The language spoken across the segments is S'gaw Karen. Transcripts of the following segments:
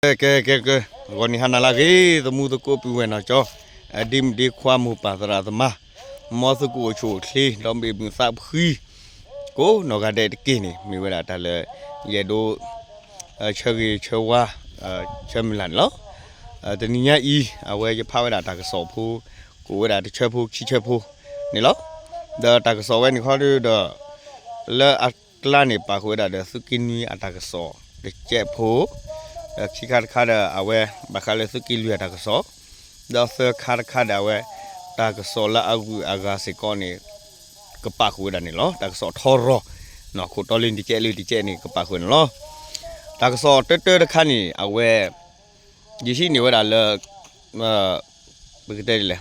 ကဲ ကဲ ကဲ ကဲ, ဂီၤနံၤဟါနၤလၢအဂ့ၤ သမူသကိးပုၢ်ဝဲၢ်နီၢ်ကၠီ, ဒ့မုၣ်ဒ့ခွါမိၢ်ပၢ်သရၣ်သမါ, မ်သုကအိၣ်ဆူၣ်အိၣ်ချ့ ဒီးမ့ၢ်မုာ်သးဖှံ ကိးနီၢ်ဂၤဒဲးတက့ၢ်န့ၣ် မ့ၢ်ဝဲဒၣ်တၢ်လၢ ယအဲၣ်ဒိး ဆၢဂ့ၤဆၢဝါ ဆၢမုၢ်လၢ်န့ၣ်လီၤ. တနံၤညါအံၤ အဝဲယဖးဝဲဒၣ်တၢ်ကစီၣ်ဖိ ကအိၣ်ဝဲဒၣ်တဆၢဖိခံဆၢဖိန့ၣ်လီၤ. ဒီးတၢ်ကစီၣ်ဝဲန့ၣ်ခီဒီး လၢအကျါန့ၣ် ပာ်ဃုာ်ဝဲဒၣ်ဒီးသုးက့နွံအတၢ်ကစီၣ်တကဲးဖိ, ဒီးခံခါတခါဒီးအဝဲ ဘၣ်ဃးလၢသုးက့လွံၢ်အတၢ်ကစီၣ်, ဒီးသၢခါတခါဒီးအဝဲ တၢ်ကစီၣ်လၢအဂုၤအဂၤစ့ၢ်ကီးန့ၣ် ကပာ်ဃုာ်ဝဲဒၣ်န့ၣ်လီၤ. တၢ်ကစီၣ်ထီရီၤ ခိၣ်တီလၢတကဲးလၢတကဲးန့ၣ် ကပာ်ဃုာ်န့ၣ်လီၤ. တၢ်ကစီၣ်တၢတၢတခါန့ၣ် အဝဲ ယဟံးန့ၢ်ဝဲဒၣ်လၢ ပကတဲဒ်လဲၣ်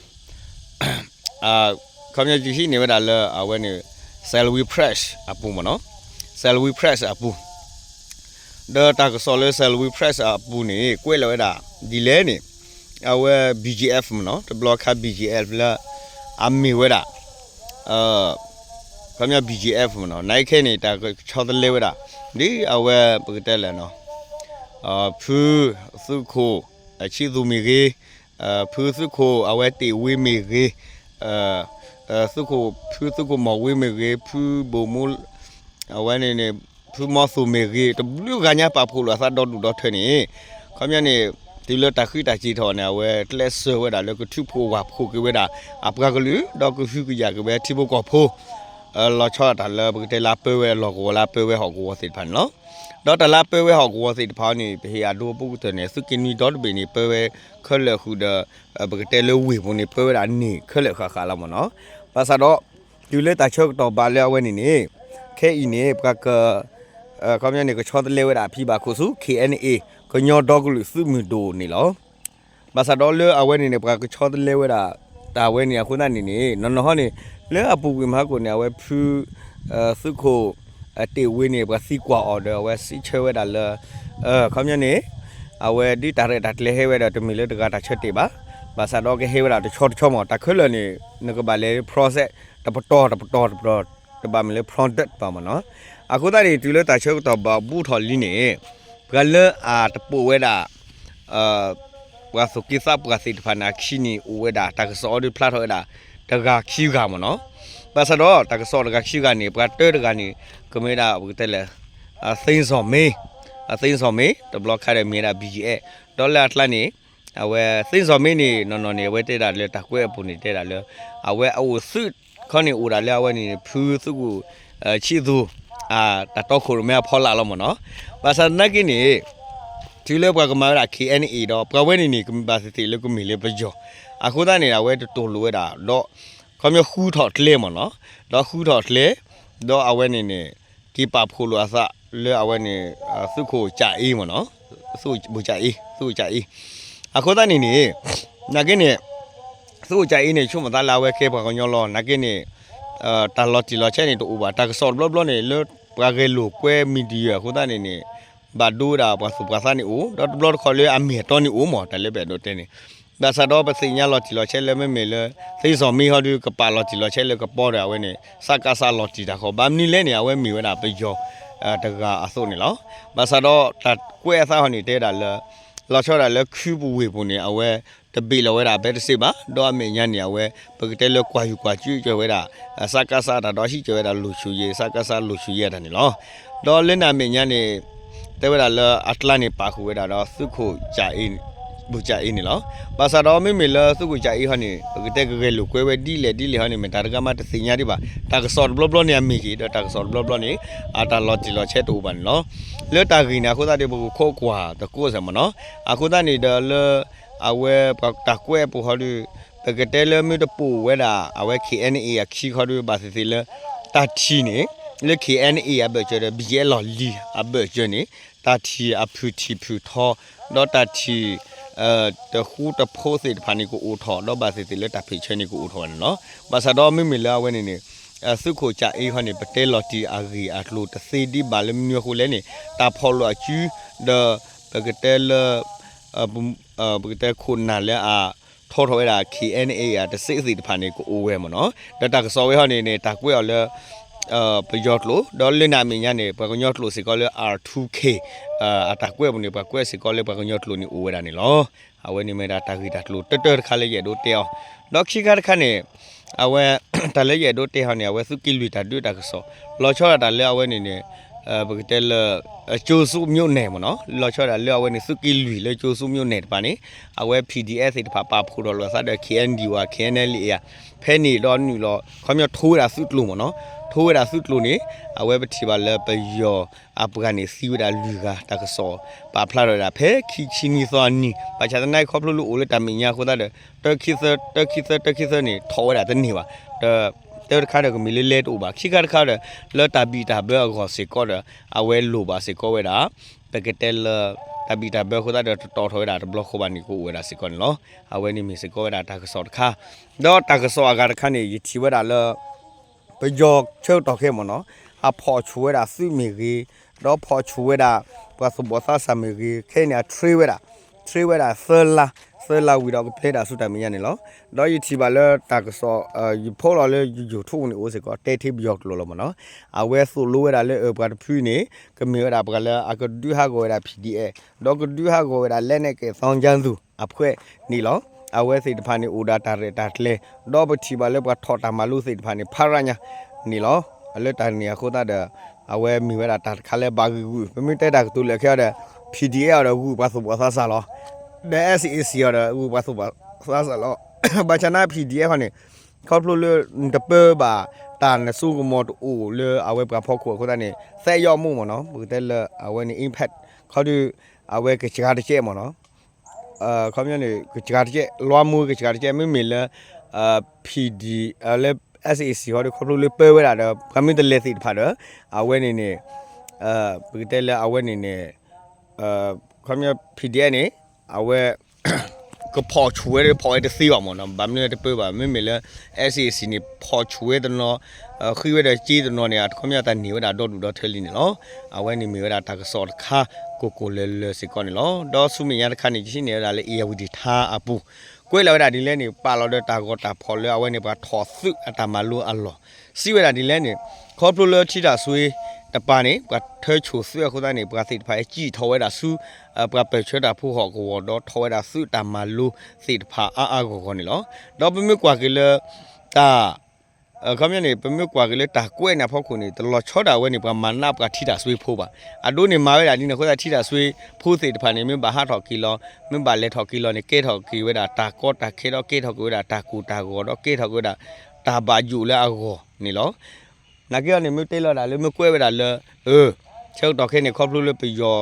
ခီပညီယဟံးန့ၢ်ဝဲဒၣ်လၢအဝဲန့ၣ် Salween Press အပူၤမ့ၢ်နီၤ, Salween Press အပူၤ, ဒီးတၢ်ကစီၣ်လၢ Salween Press အပူၤန့ၣ် ကွဲးလီၤဝဲဒၣ် ဒ်လဲၣ်န့ၣ် အဝဲ BGF မ့ၢ်နီၤ, တဘျီခါ BGF လၢ အမ့ၢ်ဝဲဒၣ် ခီပညီ BGF မ့ၢ်နီၤ, နာ်က့ခဲအံၤန့ၣ် တၢ်ကဆီတလဲဝဲဒၣ် ဒ်အဝဲပကတဲလဲၣ်နီၤ, ဖုသုးခိၣ်ဆံးသူၣ်မ့ၢ်ဂ့ၤ, ဖုသုးခိၣ်အဝဲတ့ၢ်ဝ့မ့ၢ်ဂ့ၤ, သုးခိၣ် ဖုသုးခိၣ်မီၢ်ဝ့မ့ၢ်ဂ့ၤ, ဖုဘိၣ်မူ အဝဲန့ၣ်န့ၣ် ဖုမီသိၣ်မ့ၢ်ဂ့ၤ, တဘျုးဂၤညါပာ်ဖှိၣ်လိာ်အသးဒီဒူၣ်ဒီထၢန့ၣ် ခီပညီန့ၣ် တုၤလၢတၢ်ဃံးတၢ်စ့ၤထီၣ်န့ၣ် အဝဲကျဲးစၢးဝဲဒၣ်လၢကထုးဖှိၣ်ဝၣ်ဖှိၣ်က့ၤဝဲဒၣ် အပှၤကလုာ် ဒီးကဟုကယာ်က့ၤဝဲထံဖိကီၢ်ဖိ လီၤဆီဒၣ်တၢ်လၢပကတဲလၢပၢဝဲလီၢ်ကဝီၤလၢပၢဝဲဟီၣ်ကဝီၤသ့ၣ်တဖၣ်န့ၣ်လီၤ. ဒီးတၢ်လၢပၢဝဲဟီၣ်ကဝီၤသ့ၣ်တဖၣ်န့ၣ် ပဟ့ၣ်အဒိအပူၤကတၢၢ်န့ၣ် သုးက့နွံဒီတဘ့ၣ်န့ၣ် ပၢဝဲခဲလၢာ်ဃုာ်ဒီး ပကတဲလၢဝ့ၢ်ပူၤန့ၣ် ပၢဝဲဒၣ်န့ၣ်ခဲလၢာ်ဃၣ်ဃၣ်လီၤမ့ၢ်နီၤ. ဘၣ်ဆၣ်ဒီး တုၤလၢတၢ်ဆၢကတီၢ်ဘၣ်လၢအဝဲန့ၣ်န့ၣ် ခဲအံၤန့ၣ် ပှၤက ခီပညီန့ၣ် ကဆီတလဲဝဲဒၣ်ဖံဘၣ်ခိၣ်ဆူ KNA ကညီဒီကလုာ်သုးမုၢ်ဒိၣ်န့ၣ်လီၤ. ဘၣ်ဆၣ်ဒီးလၢအဝဲန့ၣ်န့ၣ် ပှၤကဆီတလဲဝဲဒၣ် တၢ်ဝဲန့ၣ်အဃိသတးန့ၣ်န့ၣ် နီၢ်နီၢ်ဟီန့ၣ် လၢအပူၤကွံာ်မဟါကိၣ်န့ၣ် အဝဲဖု သုးခိၣ် တ့ၢ်ဝ့န့ၣ် ပှၤသံကွၢ်အီၤဒီး အဝဲစံးဆၢဝဲဒၣ်လၢ ခီပညီန့ၣ် အဝဲဒ်တၢ်ရဲၣ်တၢ်ကျဲၤဟဲဝဲဒီး တမ့ၢ်လၢတဂၤတၢ်ဆၢတဲာ်ဘၣ်. ဘၣ်ဆၣ်ဒီးကဟဲဝဲဒၣ်တဆီတဆီမ့ၢ် တၢ်ခဲလၢာ်န့ၣ် နကဘၣ်လဲၤ process တပတီၢ်တပတီၢ်တပတီၢ် တဘၣ်မ့ၢ်လၢ product ဘၣ်မ့ၢ်နီၤ. အဃိသတးန့ၣ် တုၤလၢတၢ်ဆၢကတီၢ်ဘၣ်ဘူးထီၣ်လံန့ၣ် ပှၤလၢအတပိာ်ဝဲဒၣ် ပှၤသူၣ်က့သးပှၢ်သ့ၣ်တဖၣ်န့ၣ် အခံန့ၣ်အိၣ်ဝဲဒၣ် တၢ်ကစီၣ်အီၤဒုးဖျါထီၣ်ဝဲဒၣ် တဂၤခံဂၤမ့ၢ်နီၤ. ဘၣ်ဆၣ်ဒီးတၢ်ကစီၣ်တဂၤခံဂၤန့ၣ် ပှၤတၢတဂၤန့ၣ် ကမ့ၢ်ဝဲဒၣ်ပကတဲလၢ သ့စီၣ်မ့ သ့စီၣ်မ့ တဘျီခါဒီးမ့ၢ်ဝဲဒၣ် BGF ဒီးလၢအကျါန့ၣ် အဝဲသ့စီၣ်မ့န့ၣ် နီၢ်နီၢ်န့ၣ် အဝဲတဲဒၣ်လၢတၢ်ကွဲးအပူၤန့ၣ် တဲဒၣ်လၢ အဝဲအအိၣ်သုးခီန့ၣ်အိၣ်ဒၣ်လၢအဝဲန့ၣ် ဖုသုးခိၣ် ဆံးသူၣ် တၢ်တီခိၣ်ရိၣ်မဲအဖီလာ်လီၤမ့ၢ်နီၤ. ဘၣ်ဆၣ်သနာ်က့န့ၣ် တုၤလၢပှၤကမၤဝဲဒၣ် KNA ဒီး ပှၤဝဲန့ၣ်န့ၣ် ကဘၣ်သ့ၣ်သ့ၣ်လၢကမ့ၢ်လၢပယီၤ အဃိသတးန့ၣ် အဝဲတတိၢ်လိာ်ဝဲဒၣ် ဒီး ခီပညီဃုထီၣ်ကျဲမ့ၢ်နီၤ, ဒီးဃုထီၣ်ကျဲ ဒီးအဝဲန့ၣ်န့ၣ် က့ၤပာ်ဖှိၣ်လိာ်အသးလၢအဝဲန့ၣ် သုးခိၣ်ကၠၤအ့မ့ၢ်နီၤ, သုးခိၣ်ကၠၤအ့, သုးခိၣ်ကၠၤအ့, အဃိသတးန့ၣ်န့ၣ် နာ်က့န့ၣ် သုးခိၣ်ကၠၤအ့န့ၣ် ဆိကမိၣ်သးလၢအဝဲကဲပှၤကညီလီၤ. နာ်က့န့ၣ် တၢ်လီၤတံၢ်လီၤဆဲးန့ၣ်တအိၣ်ဘၣ်. တၢ်ကစီၣ်တဘျီဘျီန့ၣ် လၢပှၤဂဲၤလိာ်ကွဲ media အဃိသတးန့ၣ်န့ၣ် ဘၣ်ဒိဝဲဒၣ်ပှၤသူၣ်ပှၤသးန့ၣ်အိၣ်, ဒီးတဘျီတခီၣ်လၢအမ့ၢ်အတီန့ၣ်အိၣ်မ့ၢ် တၢ်လၢပအဲၣ်ဒိးတဲန့ၣ် ဘၣ်ဆၣ်ဒီးပသ့ၣ်ညါလီၤတံၢ်လီၤဆဲးလၢမ့မ့ၢ်လၢ သ့စီၣ်မ့ဟီဒုး ကပာ်လီၤတံၢ်လီၤဆဲးလၢကပီၤဒီးအဝဲန့ၣ် စကစ လီၤတံၢ်တၢ်ဃီ ဘၣ်မနုၤလဲၣ်န့ၣ် အဝဲမ့ၢ်ဝဲဒၣ်ပယီၤတဂၤအသိးန့ၣ်လီၤ. ဘၣ်ဆၣ်ဒီးတၢ်ကွဲးအသးဟီန့ၣ် တဲဒၣ်လၢ လီၤဆီဒၣ်လၢခုပူၤဝ့ၢ်ပူၤန့ၣ် အဝဲတဘ့ၣ်လီၤဝဲဒၣ်ဘဲတစ့ဘၣ်, ဒီးအမဲာ်ညါန့ၣ် အဝဲ ပကတဲလၢကွၢ်ယူၢ်ကွၢ်ကၠုကၢၤဝဲဒၣ် စကစ တၢ်ဒီးဟံးကၢၤဝဲဒၣ် လူ့အခွင့်အရေး စကစ လူ့အခွင့်အရေး တၢ်န့ၣ်လီၤ. ဒီးလၢန့ၣ်အမဲာ်ညါန့ၣ် တဲဝဲဒၣ်လၢအကျါန့ၣ် ပာ်ဃုာ်ဝဲဒၣ်ဒီး သုးခိၣ်ကၠၤအ့ သုးခိၣ်ကၠၤအ့န့ၣ်လီၤ. ဘၣ်ဆၣ်ဒီးမ့မ့ၢ်လၢသုးခိၣ်ကၠၤအ့ဟီန့ၣ် ပကတဲကဂဲၤလိာ်ကွဲဝဲဒ်လဲၣ်ဒ်လဲၣ်ဟီန့ၣ် မ့ၢ်တၢ်တဂၤမးတသ့ၣ်ညါဒံးဘၣ်. တၢ်ကစီၣ်တဘျီဘျီန့ၣ်အမ့ၢ်က့ၤ ဒီးတၢ်ကစီၣ်တဘျီဘျီန့ၣ် အတၢ်လီၤတံၢ်လီၤဆဲးတအိၣ်ဘၣ်န့ၣ်လီၤ. လၢတၢ်ဂ့ၢ်န့ၣ်အဃိသတးဒီး ပကခိးကွၢ်တကိးစ့ၢ်မ့ၢ်နီၤ. အဃိသတးန့ၣ်ဒီးလၢ အဝဲပှၤတၢ်ကွဲးအပူၤဟီဒီး ပကတဲလၢမ့ၢ်တပိာ်ဝဲဒၣ် အဝဲ KNA အခံခီဒီး ဘၣ်သ့ၣ်သ့ၣ်လၢ တၢ်ထံၣ်န့ၣ် လၢ KNA အဘၢၣ်စၢၤဒီး ဘံၣ်ယဲလီၢ်လံၤအဘၢၣ်စၢၤန့ၣ် တၢ်ထံၣ်အဖုၣ်ထံၣ်ဖုၣ်ထီ ဒီးတၢ်ထံၣ် တဃူတဖိးသ့ၣ်တဖၣ်န့ၣ်ကအိၣ်ထီၣ် ဒီးဘၣ်သ့ၣ်သ့ၣ်လၢတၢ်ဖ့ၣ်ဆၢန့ၣ်ကအိၣ်ထီၣ်ဝဲန့ၣ်လီၤ. ဘၣ်ဆၣ်ဒီးမ့မ့ၢ်လၢအဝဲန့ၣ်န့ၣ် သုးခိၣ်ကၠၤအ့ဟီန့ၣ် ပတဲလီၤတံၢ်အဂ့ၢ်အကျိၤတသ့ဒံးဘၣ်လၢမနုၤအဃိလဲၣ်န့ၣ် တၢ်ဖီၣ်လိာ်အစု ဒီး ပကတဲလၢ ပကတဲခိၣ်နၢ်လၢအ ထီထီၣ်ဝဲဒၣ် KNA အတစဲးသ့ၣ်တဖၣ်န့ၣ် ကအိၣ်ဝဲမ့ၢ်နီၤ. ဒီးတၢ်ကစီၣ်ဝဲဟီန့ၣ်န့ၣ် တၢ်ကွဲးအီၤလၢ ပယီၤကျိာ် ဒီးလၢန့ၣ်အမဲာ်ညါန့ၣ် ပှၤကညီကျိာ်စ့ၢ်ကီးလၢ R two K အတၢ်ကွဲးပူၤန့ၣ် ပှၤကွဲးစ့ၢ်ကီးလၢပှၤကညီကျိာ်န့ၣ်အိၣ်ဝဲဒၣ်န့ၣ်လီၤ. အဝဲန့ၣ်မ့ၢ်ဒၣ်တၢ်ဂ့ၢ်တၢ်ကျိၤတၢတၢတခါလၢယအဲၣ်ဒိးတဲအီၤ, ဒီးခံခါတခါန့ၣ် အဝဲ တၢ်လၢယအဲၣ်ဒိးတဲအီၤန့ၣ် အဝဲသုးက့လွံၢ်တၢ်ဒုးတၢ်ကစီၣ် လီၤဆီဒၣ်တၢ်လၢအဝဲန့ၣ်န့ၣ် ပကတဲလၢ ကၠိၤစိ မြို့နယ် မ့ၢ်နီၤ, လီၤဆီဒၣ်တၢ်လၢအဝဲန့ၣ် သုးက့လွံၢ်လၢကၠိၤစိ မြို့နယ် တပၤန့ၣ် အဝဲ P D F သ့ၣ်တဖၣ်ပာ်ဖှိၣ်ထီၣ်လိာ်အသးဒီး K N D Y K N L A ဧါ, ဖဲန့ၣ်ဒီးနုာ်လီၤ ခီပညီထိဝဲဒၣ်သုးကျိၤမ့ၢ်နီၤ, ထိဝဲဒၣ်သုးကျိၤန့ၣ် အဝဲပထံၣ်ဘၣ်လၢပယီၤအပှၤန့ၣ်သံဝဲဒၣ်လွံၢ်ဂၤ တၢ်ကစီၣ်ပာ်ဖျါထီၣ်ဝဲဒၣ်ဖဲခံဆံနွံသီအနံၤ, ဘၣ်ဆၣ်သနာ်က့ခီဖျိလၢအိၣ်လၢတၢ်မဲာ်ညါအဃိသတးဒီး တၢခံသၢ တၢခံသၢ တၢခံသၢန့ၣ် ထီၣ်ဝဲဒၣ်တန့ၢ်ဘၣ်, ဒီး တၢတခါဒီးကမ့ၢ်လၢလဲတအိၣ်ဘၣ်, ခံခါတခါဒီး လၢတၢ်ဘံၣ်တၢ်ဘၢအဂီၢ်စ့ၢ်ကီးဒီး အဝဲလိၣ်ဘၣ်စ့ၢ်ကီးဝဲဒၣ် ပကတဲလၢ တၢ်ဘံၣ်တၢ်ဘၢအဃိသတးဒီး တတီၤထီၣ်ဝဲဒၣ်တဘျီဃီဘၣ်န့ၣ် ကအိၣ်ဝဲဒၣ်စ့ၢ်ကီးန့ၣ်လီၤ. အဝဲန့ၣ်မ့ၢ်စ့ၢ်ကီးဝဲဒၣ်တၢ်ကစီၣ်တခါ, ဒီးတၢ်ကစီၣ်အဂၤတခါန့ၣ် ယထံၣ်ဝဲဒၣ်လၢ ပယီၤဆၢကတီၢ်ခဲအံၤမ့ၢ်နီၤ, အဖီၣ်ဆူၣ်ဝဲဒၣ်သုးမ့ၢ်ဂ့ၤ, ဒီးဖီၣ်ဆူၣ်ဝဲဒၣ် ပှၤသူၣ်ဘီၣ်သးစၢ်မ့ၢ်ဂ့ၤ, ခဲအံၤန့ၣ် အ train ဝဲဒၣ်, train ဝဲဒၣ်သၢလါ, သၢလါဝံၤဒီးကပျဲတၢ်ဆူတၢ်မဲာ်ညါန့ၣ်လီၤ. ဒီးယထံၣ်ဘၣ်လၢတၢ်ကစီၣ် ယ post လီၤလၢ YouTube န့ၣ်အိၣ်စ့ၢ်ကီး တဲထဲပယီၤကျိာ်လီၤမ့ၢ်နီၤ, အဝဲသိၣ်လိဝဲဒၣ်လၢအပှၤတဖုန့ၣ် ကမ့ၢ်ဝဲဒၣ်ပှၤလၢအကဒုးဟးဂီၤဝဲဒၣ် PDF ဒီးကဒုးဟးဂီၤဝဲဒၣ် လက်နက်ကိုင်သောင်းကျန်းသူ အဖွဲ့ န့ၣ်လီၤ. အဝဲသ့ၣ်တဖၣ်န့ၣ် အိၣ်ဒီးတၢ်ရဲၣ်တၢ်ကျဲၤ, ဒီးပထံၣ်ဘၣ်လၢပှၤထီၣ်တၢ်မၤလိသ့ၣ်တဖၣ်န့ၣ် ဖးရညါ န့ၣ်လီၤ. လၢတၢ်န့ၣ်အဃိသတးဒီး အဝဲမ့ၢ်ဝဲဒၣ်တၢ်တခါလၢဘၣ်ဂံာ်ဂုာ်, ပမ့ၢ်တဲတၢ်ကတိၤလၢာ်ခဲအံၤဒီး PDF အီၤဒီးဂုာ်ပှၤသူၣ်ဘီၣ်သးစၢ်လီၤ. ဒီး SAC အီၤဒီး ဂုာ်ပှၤသူၣ်ဘီၣ်သးစၢ်လီၤ. ဘၣ်ဆၣ်သနာ်က့ PDF အီၤန့ၣ် ခီဖျိလၢနတပၢဘၣ်တၢ်နစိကမီၤတအိၣ်လၢအဝဲပှၤဖီခိၣ်အဃိသတးန့ၣ် သဲယီၣ်မိၢ်မ့ၢ်နီၤ, ပကတဲလၢအဝဲန့ၣ် impact ခီဒီး အဝဲကစှၤတကဲမ့ၢ်နီၤ, ခီပညီန့ၣ် ကစှၤတကဲ လွှမ်းမိုး ကစှၤတကဲ မ့မ့ၢ်လၢ PD လၢ SAC ဟီဒီး ခီဖျိလၢပၢဝဲဒၣ်ဒီး ပှၤမ့ၢ်တလဲၤသ့ၣ်တဖၣ်ဒီး အဝဲန့ၣ်န့ၣ် ပကတဲလၢအဝဲန့ၣ်န့ၣ် ခီပညီ PDF န့ၣ် အဝဲ ကဖီၣ်ဆူၣ်ဝဲဒီး ဖီၣ်ဝဲတသ့ဘၣ်မ့ၢ်နီၤ, ဘၣ်မနုၤတပၢဘၣ် မ့မ့ၢ်လၢ SAC န့ၣ် ဖီၣ်ဆူၣ်ဝဲတနီၤ ဃ့ဝဲဒီးစ့တနီၤန့ၣ် အခီပညီတၢ်န့ၢ်ဝဲဒၣ်ဒီဒူၣ်ဒီထၢလံန့ၣ်လီၤ. အဝဲန့ၣ်မ့ၢ်ဝဲဒၣ်တၢ်ကစီၣ်တခါ ကိၢ်ကိၢ်လၢၤလၢၤစ့ၢ်ကီးန့ၣ်လီၤ. ဒီးဆူမဲာ်ညါတခါန့ၣ် ယဟံးန့ၢ်ဝဲဒၣ်လၢ ဧရာဝတီတိုင်း အပူၤ ကွဲးလီၤဝဲဒၣ်ဒ်လဲၣ်န့ၣ် ပာ်လီၤဒီးတၢ်ဂီၤတၢ်ဖီၣ်လၢအဝဲန့ၣ် ပှၤထီၣ်သုးအတၢ်မၤလိအလီၢ် စံးဝဲဒၣ်ဒ်လဲၣ်န့ၣ် ခီဖျိလၢထံတၢ်စွ့တပၤန့ၣ် ပှၤထၢဆိၣ်သုးအဃိသတးန့ၣ် ပှၤသ့ၣ်တဖၣ်ဟဲစံၣ်ထီၣ်ဝဲဒၣ်ဆူ ပှၤပၢၢ်ဆၢတၢ်ဖိဟီၣ်ကဝီၤ ဒီးထီၣ်ဝဲဒၣ်သုးတၢ်မၤလိသ့ၣ်တဖၣ်အါအါဂီၢ်ဂီၢ်န့ၣ်လီၤ. ဒီးပမ့ၢ်ကွၢ်က့ၤလၢ တၢ် ခီပညီန့ၣ် ပမ့ၢ်ကွၢ်က့ၤလၢတၢ်ကွဲးန့ၣ်အဖီခိၣ်န့ၣ် တလီၤဆီဒၣ်ဝဲန့ၣ် ပှၤမၤနးပှၤထံတၢ်စွ့ဖိဘၣ်. အဒိန့ၣ်မၤဝဲဒၣ်ဒ်န့ၣ်အဃိသတး ထံတၢ်စွ့ဖိသ့ၣ်တဖၣ်န့ၣ် မ့ၢ်ဘၣ်ဟးထီၣ်က့ၤလီၤ မ့ၢ်ဘၣ်လဲၤထီၣ်က့ၤလီၤန့ၣ် ကဲထီၣ်က့ၤဝဲဒၣ်တၢ်ကီတၢ်ခဲ ဒီးကဲထီၣ်က့ၤဝဲဒၣ်တၢ်ကိၢ်တၢ်ဂီၤ ဒီးကဲထီၣ်က့ၤဝဲဒၣ်တၢ်ဘၣ်ယိၣ်လၢအဂီၢ်န့ၣ်လီၤ. နာ်က့အီၤန့ၣ် မ့ၢ်တဲလီၤဒၣ်လၢ မ့ၢ်ကွဲးဝဲဒၣ်လၢ ဆၢကတီၢ်ခဲအံၤန့ၣ် ခီဖျိလၢပယီၤ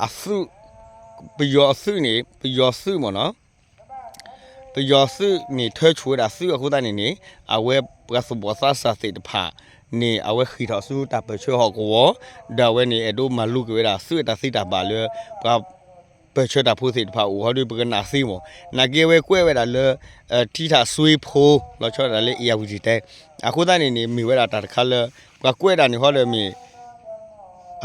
အသုး ပယီၤအသုးန့ၣ် ပယီၤသုးမ့ၢ်နီၤ ပယီၤသုးန့ၣ် ထၢဆိၣ်ဝဲဒၣ်သုးအဃိသတးန့ၣ်န့ၣ် အဝဲပှၤသူၣ်ဘီၣ်သးစၢ်သ့ၣ်တဖၣ်န့ၣ် အဝဲဃ့ၢ်ထီၣ်ဆူတၢ်ပၢၢ်ဆၢဟီၣ်ကဝီၤ ဒီးအဝဲန့ၣ် အဲၣ်ဒိးမၤလိက့ၤဝဲဒၣ်သုးအတၢ်သံတၢ်ဘၣ်လၢ ပှၤပၢၢ်ဆၢတၢ်ဖိသ့ၣ်တဖၣ်အအိၣ်ဟီဒီး ပကနၣ်သ့မ့ၢ် နာ်က့အဝဲကွဲးဝဲဒၣ်လၢ ထံတၢ်စွ့ဖိ လီၤဆီဒၣ်တၢ်လၢ ဧရာဝတီတိုင်း အဃိသတးန့ၣ်န့ၣ် မ့ၢ်ဝဲဒၣ်တၢ်တခါလၢ ပှၤကွဲးဒၣ်န့ၣ်ဟီဒီးမ့ၢ်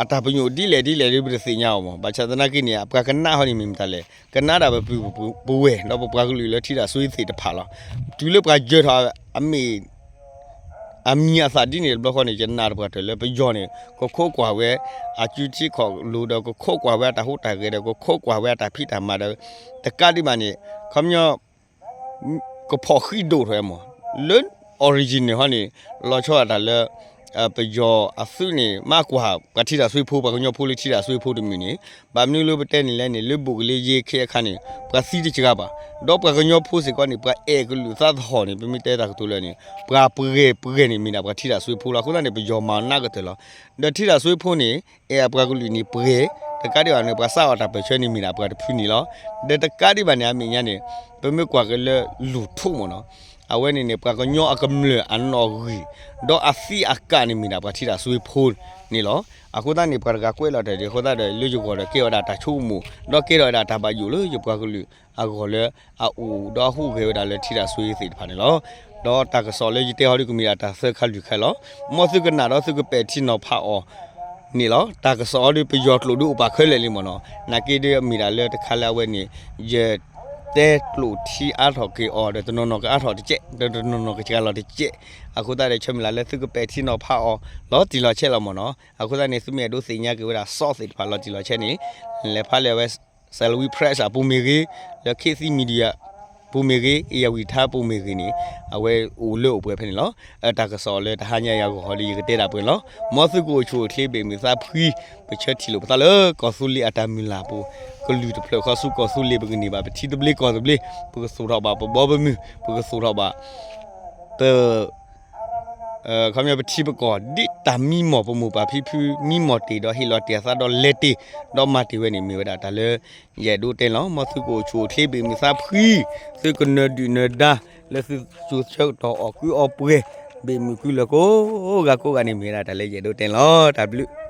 အတၢ်ပညိၣ်ဒ်လဲၣ်ဒ်လဲၣ်ဒီး ပတသ့ၣ်ညါအီၤမ့ၢ် ဘၣ်ဆၣ်သနာ်က့န့ၣ် ပှၤကနၣ်ဟီန့ၣ်မ့ၢ်မတၤလဲၣ် ကနၣ်ဒၣ်ပပုၢ်ပဝဲၢ် ဒီးပပှၤကလုာ်လၢထံတၢ်စွ့သ့ၣ်တဖၣ်လီၤ. တုၤလၢပှၤယၢၤထီၣ်အမ့ၢ် အမံၤအသၣ်ဒ်န့ၣ်တဘျီဃီန့ၣ် ယနာ်တပှၢ်တၢၢ်လၢပယီၤန့ၣ် ကခိးကွၢ်ဝဲ အစုထံခီၣ်လိၤဒီး ကခိးကွၢ်ဝဲအတၢ်ဟူးတၢ်ဂဲၤဒီး ကခိးကွၢ်ဝဲအတၢ်ဖံးတၢ်မၤဒီး တကးဒံးဘၣ်န့ၣ် ခီပညီ ကဖီၣ်ဃံးဒိၣ်ထီၣ်ဝဲမ့ၢ် လၢ original န့ၣ်ဟီန့ၣ် လီၤဆီဒၣ်တၢ်လၢ ပယီၤအသုးန့ၣ် မ့ၢ်ကွၢ်ပှၤထံတၢ်စွ့ဖိ ပှၤကညီဖိလၢထံတၢ်စွ့ဖိတမုာ်န့ၣ် ဘၣ်မနုၤလၢပတဲန့ၣ်လဲၣ်န့ၣ် လၢဘူးကလ့ယဲခဲအခါန့ၣ် ပှၤသံတစှၤဘၣ် ဒီးပှၤကညီဖိစ့ၢ်ကီးန့ၣ် ပှၤအဲၣ်ကလုာ်သးသဟီၣ်န့ၣ် ပမ့ၢ်တဲတၢ်ကတိၤလၢာ်န့ၣ် ပှၤပှဲၤပှဲၤန့ၣ်မ့ၢ်ဒၣ်ပှၤထံတၢ်စွ့ဖိလီၤ. အဃိသတးန့ၣ် ပယီၤမၤနးကတၢၢ်လီၤ. ဒီးထံတၢ်စွ့ဖိန့ၣ် အဲၣ်အပှၤကလုာ်န့ၣ်ပှဲၤ တကးဒံးဘၣ်န့ၣ် ပှၤစးအီၣ်တၢ်ပၢၢ်ဆၢန့ၣ်မ့ၢ်ဒၣ်ပှၤတဖုန့ၣ်လီၤ. ဒီးတကးဒံးဘၣ်န့ၣ် အမဲာ်ညါန့ၣ် ပမ့ၢ်ကွၢ်က့ၤလၢလူၤထူၣ်မ့ၢ်နီၤ အဝဲန့ၣ်န့ၣ် ပှၤကညီအကမျၢၢ်အနီၣ်ဂံၢ် ဒီးအသံးအကာ်န့ၣ်မ့ၢ်ဒၣ်ပှၤထံတၢ်စွ့ဖိန့ၣ်လီၤ. အဃိသတးန့ၣ် ပှၤတဂၤကွဲးလီၤတၢ်ဒ်အဃိသတးဒီး လၢယဂီၢ်ဒီးကဲထီၣ်ဝဲဒၣ်တၢ်ဆိကမိၣ် ဒီးကဲထီၣ်ဝဲဒၣ်တၢ်ဘၣ်ယိၣ်လၢယပှၤကလုာ်အဂီၢ်လၢ အအိၣ်ဒီးအဟူးဂဲၤဝဲဒၣ်လၢထံတၢ်စွ့သ့ၣ်တဖၣ်န့ၣ်လီၤ. ဒီးတၢ်ကစီၣ်လၢယတဲဟီဒုးကမ့ၢ်ဒၣ်တၢ်သၢခါလွံၢ်ခါလီၤ. မ်သုကနၣ်ဒီးသုကပဲာ်ထံနီၤဖးအီၤန့ၣ်လီၤ. တၢ်ကစီၣ်အီၤဒုးပယီၤကျိာ်ဒုးအိၣ်ပာ်ခဲလၢာ်လံမ့ၢ်နီၤ နာ်က့ဒုးမ့ၢ်ဒၣ်လၢတခါလၢအဝဲန့ၣ် ယ တဲကျိာ်ထံအါထီၣ်က့ၤအီၤဒီး တနီၤနီၤကအါထီၣ်တကဲး ဒီးတနီၤနီၤကစှၤလီၤတကဲး. အဃိသတးဒီး ဆၢမုၢ်လၢ်လၢသုကပဲာ်ထံနီၤဖးအီၤ လီၤတံၢ်လီၤဆဲးလီၤမ့ၢ်နီၤ. အဃိသတးန့ၣ် သုမ့ၢ်အဲၣ်ဒိးသ့ၣ်ညါက့ၤဝဲဒၣ် source သ့ၣ်တဖၣ်လီၤတံၢ်လီၤဆဲးန့ၣ် လဲၤဖးလၢအဝဲ Salween Press အပူၤမ့ၢ်ဂ့ၤ, လၢ ခေတ်သစ် Media ပူၤမ့ၢ်ဂ့ၤ, ဧရာဝတီ ထမ်း ပူၤမ့ၢ်ဂ့ၤန့ၣ် အဝဲအိၣ်လၢအိၣ်ပှဲၤဖဲန့ၣ်လီၤ. အတၢ်ကစီၣ်လၢတဟါညါယၤဂီၤဟီဒီး ယကတဲဒၣ်ပှဲၤလီၤ. မ်သုကအိၣ်ဆူၣ်အိၣ်ချ့ ဘ့ၣ်မုာ်သးဖှံ, ပဆၢထံၣ်လိာ်ပသးလၢကီၢ်သူလ့ၤအတၢ်မုၢ်လၢ်ပူၤ, ကလုၢ်တဖျၢၣ်ဃီဆူကီၢ်သူလ့ၤ ပကန့ၢ်ဘၣ် ပထံသဘျ့ကီၢ်သဘျ့, ပကသူၣ်ထီၣ်ဘၣ်ပဘီပမုၢ်, ပကသူၣ်ထီၣ်ဘၣ် ပ ခီပညီပထံပကီၢ် ဒ်တၢ်မံမီၢ်ပမိၢ်ပၢ်ဖံဖု မံမီၢ်တ့ၢ်ဒီးဟ့ၣ်လီၤတ့ၢ်အသးဒီးလဲၤတ့ၢ် ဒီးမၤတ့ၢ်ဝဲန့ၣ် မ့ၢ်ဝဲဒၣ်တၢ်လၢ ယအဲၣ်ဒိးတဲန့ၣ်လီၤ. မ်သုကအိၣ်ဆူၣ်အိၣ်ချ့ ဘ့ၣ်မုာ်သးဖှံ, သုကနၢၤဒုၣ်နၢၤဒါ လၢသုကစူၢ်ဆၢကတီၢ်အီၣ်ကုအီပှဲၤ ဘ့ၣ်မုာ်ကုလၢၤကိးဂၤကိးဂၤန့ၣ် မ့ၢ်ဝဲဒၣ်တၢ်လၢယအဲၣ်ဒိးတဲန့ၣ်လီၤ. တၢ်ဘျုး